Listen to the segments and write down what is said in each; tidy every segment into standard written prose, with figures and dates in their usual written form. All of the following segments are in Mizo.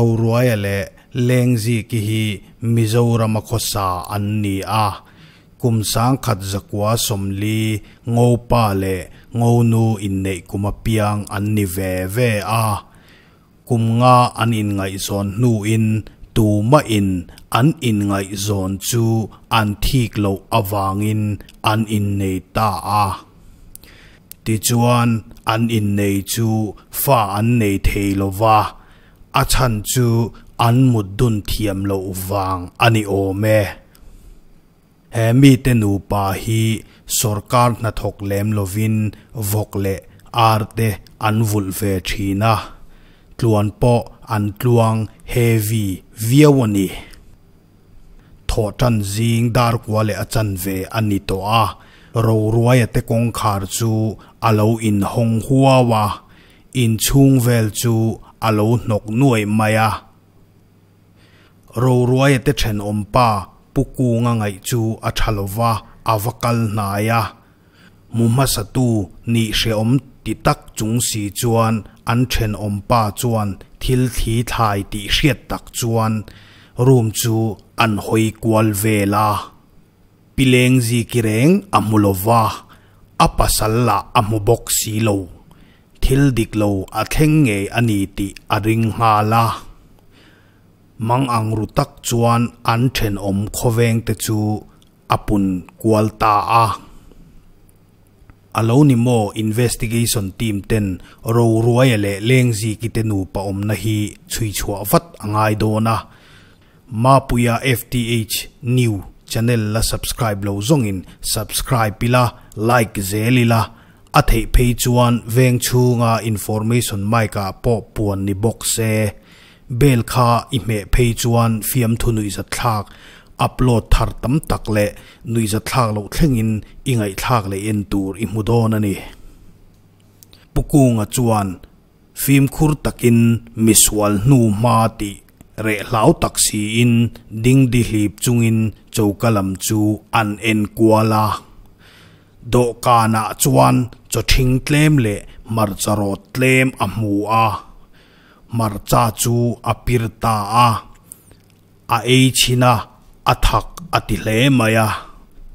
Roruaia leh Lengziki hi Mizorama khawsa an ni a. Kum 1940 Ngopa leh Ngonu inneih kum apiang an ni ve ve a. Kum nga an inngaihzawn hnuin tumahin an inngaihzawn chu an thik loh avangin an innei ta a. Tichuan an innei chu fa an nei thei lo va, a chhan chu an mut dun thiam loh vang a ni awm e. He mite nupa hi sawrkar hnathawk lem lovin vawk leh ar te an vulh ve thin a, tluan pawh an tluang heavy viau a ni. Thawhtan zing dar kua leh a chanve a ni tawh a, Roruaia te kawngkhar chu a lo inhawng huau a, inchhung vel chu a lo hnawk nuaih mai a. Roruaia te thenawm pa Pu Kunga ngaih chu a tha lo va, a va kal hnai a. Hmu hmasatu nih hrehawm ti tak chung si chuan an thenawm pa chuan thil thli thlai tih hriat tak chuan room chu an hawi kual vel a. Pi Lengziki reng a hmu lo va, a pasal lah a hmu bawk si lo. Thil dik lo a thleng ngei a ni tih a ring nghal a. Mang ang ru tak chuan an thenawm khawveng te chu a pun kual ta a. A lo ni maw investigation team ten Roruaia leh Lengziki te nupa awmna hi chhui chhuah vat a ngai dawn a. Mapuia fth new channel la subscribe lo zawngin subscribe ila like zel ila a theih phei chuan veng chhunga information mic ah pawh puan ni bawk se. Bell kha i hmeh phei chuan fiamthu nuihzatthlak upload thar tam tak leh nuihzatthlak loh thlengin i ngaihthlak leh en tur i hmu dawn a ni. Pu Kunga chuan fimkhur takin misual hnu hma tih reh hlau tak siin dingdi hlip chungin choka lam chu an en kual a. Dawhkanah chuan chaw thing tlem leh hmarcha rawt tlem a hmu a. Hmarcha chu a pir ta a, a ei chhin a, a thak a ti hle mai a.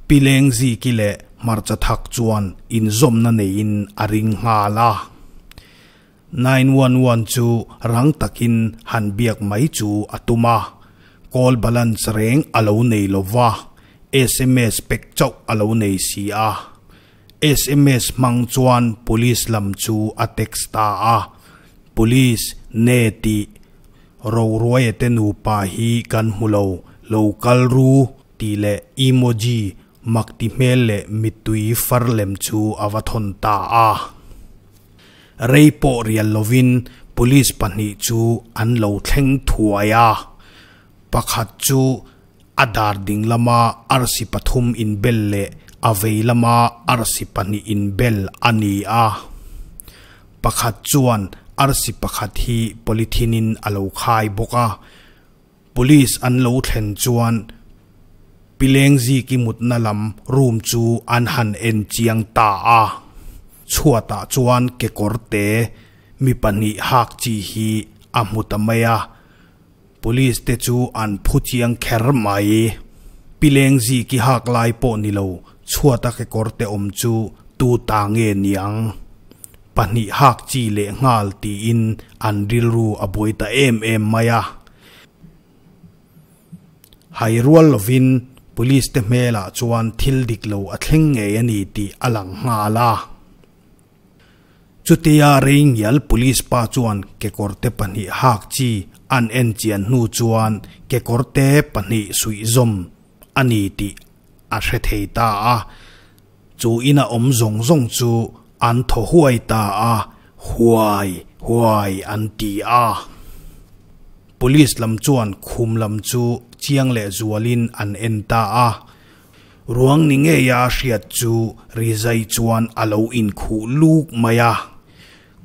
Pi Lengziki leh hmarcha thak chuan inzawmna neiin a ring nghal a. 911 chu rang takin han biak mai chu a tum a, call balance reng a lo nei lo va, sms pek chauh a lo nei si a. Sms hmang chuan police lam chu a text ta a, Police ne tih Roruaia te nupa hi kan hmu lo, lo kal ru tih leh emoji mak ti hmel leh mittui far lem chu a va thawn ta a. Rei pawh rial lovin police pahnih chu an lo thleng thuai a, pakhat chu A dar ding lama arsi pathum inbel leh a vei lama arsi pahnih inbel a ni a. Pakhat chuan arsi pakhat hi polythene in a lo khai bawk a. Police an lo thlen chuan Pilengziki mutna lam room chu an han en chiang ta a. Chhuatah chuan kekawr te mi pahnih hak chi hi a hmu ta mai a. Police te chu an phu chiang kher mai. Pi Lengziki hak lai pawh ni lo, chhuata kekawr te awm chu tu ta nge niang? Pahnih hak chi leh nghal tiin an rilru a buai ta em em mai a. Hai rual lovin Police te hmelah chuan thil dik lo a thleng ngei a ni tih a lang nghal a. Chutia rei ngial police pa chuan kekawrte pahnih hak chi an en chian hnu chuan kekawrte pahnih suih zawm a ni tih a hre thei ta a. Chu ina awm zawng zawng chu an thaw huai ta a, huai huai an ti a. Police lam chuan khum lam chu chiang leh zualin an en ta a. Ruang ni ngeia a hriat chu rizai chuan a lo inkhuh luk mai a.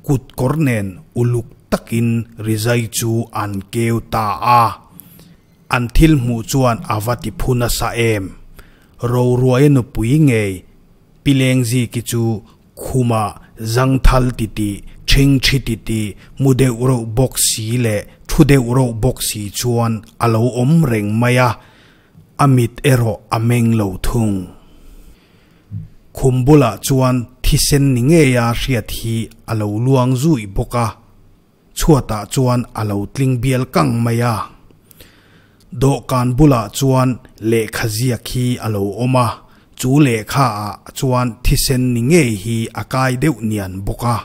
Kut kawr nen uluk takin rizai chu an keu ta a. An thil hmuh chuan a va ti phu nasa em. Roruaia nupui ngei Pi Lengziki chu khumah zangthal titih, ṭhingṭhi titih, mu deuh reuh bawk si leh Thu deuh reuh bawk si chuan a lo awm reng mai a, a mit erawh a meng lo thung. Khum bulah chuan thisen ni ngeia hriat hi a lo luang zui bawk a, chhuatah chuan a lo tling bial kang mai a. Dawhkan bulah chuan lehkha ziak hi a lo awm a, chu lehkha ah chuan thisen ni ngei hi a kai deuh nian bawk a.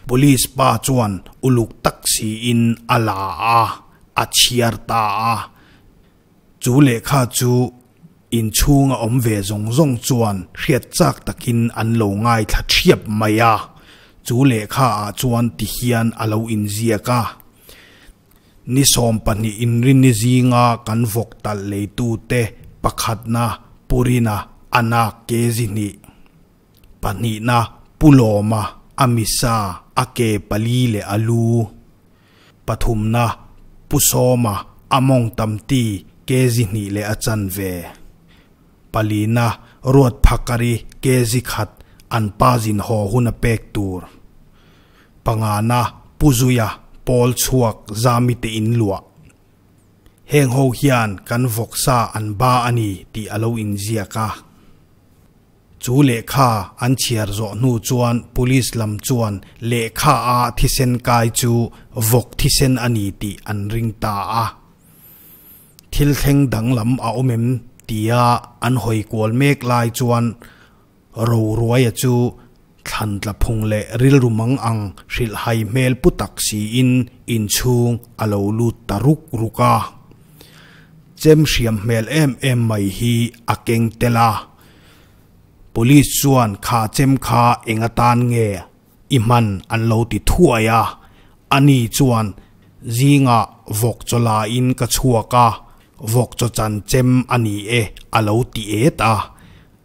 Police pa chuan uluk tak siin a la a, a chhiar ta a. Chu lehkha chu inchhunga awm ve zawng zawng chuan hriat chak takin an lo ngaithla thiap mai a. Chu lehkha ah chuan tihian a lo inziak a. Ni 20 inrinni zinga kan vawk talh leitute pakhatna Purina a nak ke zi hnih, pahnihna Pu Lawma a misa a ke pali leh a lu, pathumna Pu Sawma a mawng tam ti ke zi hnih leh a chanve, palina Ruat Phakari ke zi khat an pa zin haw hun a pek tur. Pangana, Pu Zuia, Pawl chhuak Zami te in luah. Heng ho hian kan vawksa an ba a ni tih a lo inziak a. Chu lehkha an chhiar zawh hnu chuan Police lam chuan lehkha a thisen kai chu vawk thisen a ni tih an ring ta a. Thil thleng danglam a awm em tia an hawi kual mek lai chuan Roruaia chu thlan tla phung leh rilru mang ang hrilhhai hmel pu tak siin inchhung a lo lut ta ruk ruk a. Chem hriam hmel em em mai hi a keng tel a. Police chuan kha chem kha eng atan nge i hman an lo ti thuai a. Ani chuan zingah vawk chaw laiin ka chhuak a, vawk chaw chan chem a ni e a lo ti et a.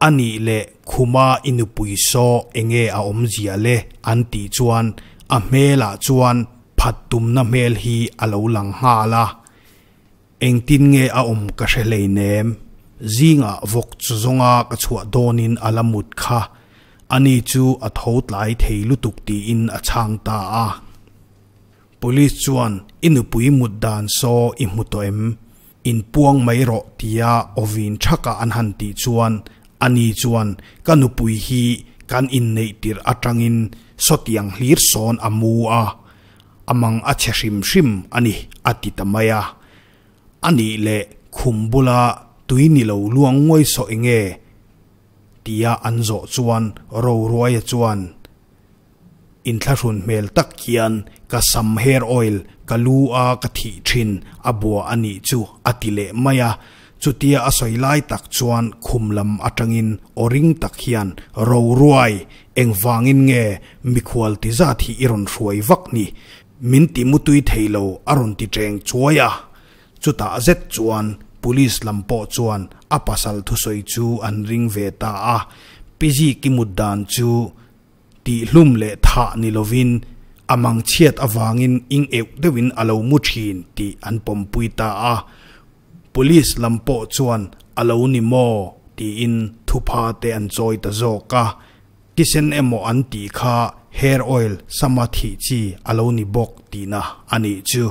A nih leh khuma i nupui saw enge a awmzia le an tih chuan a hmelah chuan phat tumna hmel hi a lo lang nghal a. Engtin nge a awm ka hre hleinem. Zingah vawk chu zawnga ka chhuah dawnin a la mut kha. Ani chu a tho tlai thei lutuk tiin a chhang ta a. Police chuan i nupui mut dan saw i hmu tawh em? Inpuang mai rawh tia awvin thaka an han tih chuan ani chuan ka nupui hi kan inneih tirh atangin sawtiang hlir sawn a mu a, a mang a chhe hrim hrim a ni a ti ta mai a. A nih leh khum bula tui ni lo luang nguai sawh enge? tia an zawh chuan Roruaia chuan Inthlahrun hmel tak hian ka sam hair oil ka lu a ka thih thin a bua a nih chu a ti leh mai a, chutia a sawi lai tak chuan khum lam atangin aw ring tak hian Roruai, engvangin nge mikhual ti zat hi i rawn hruai vak ni? Min ti mutui thei lo a rawn ti cheng chuai a, chutah zet chuan Police lam pawh chuan a pasal thusawi chu an ring ve ta a, Pi Ziki mut dan chu Tihhlum leh thah ni lovin a mangchhiat avangin ing euh deuhin a lo mu thin tih an pawmpui ta a. Police lam pawh chuan a lo ni maw tiin thupha te an chawi ta zawk a. Thisen emaw an tih kha hair oil sama thih chi a lo ni bawk tihna a nih chu.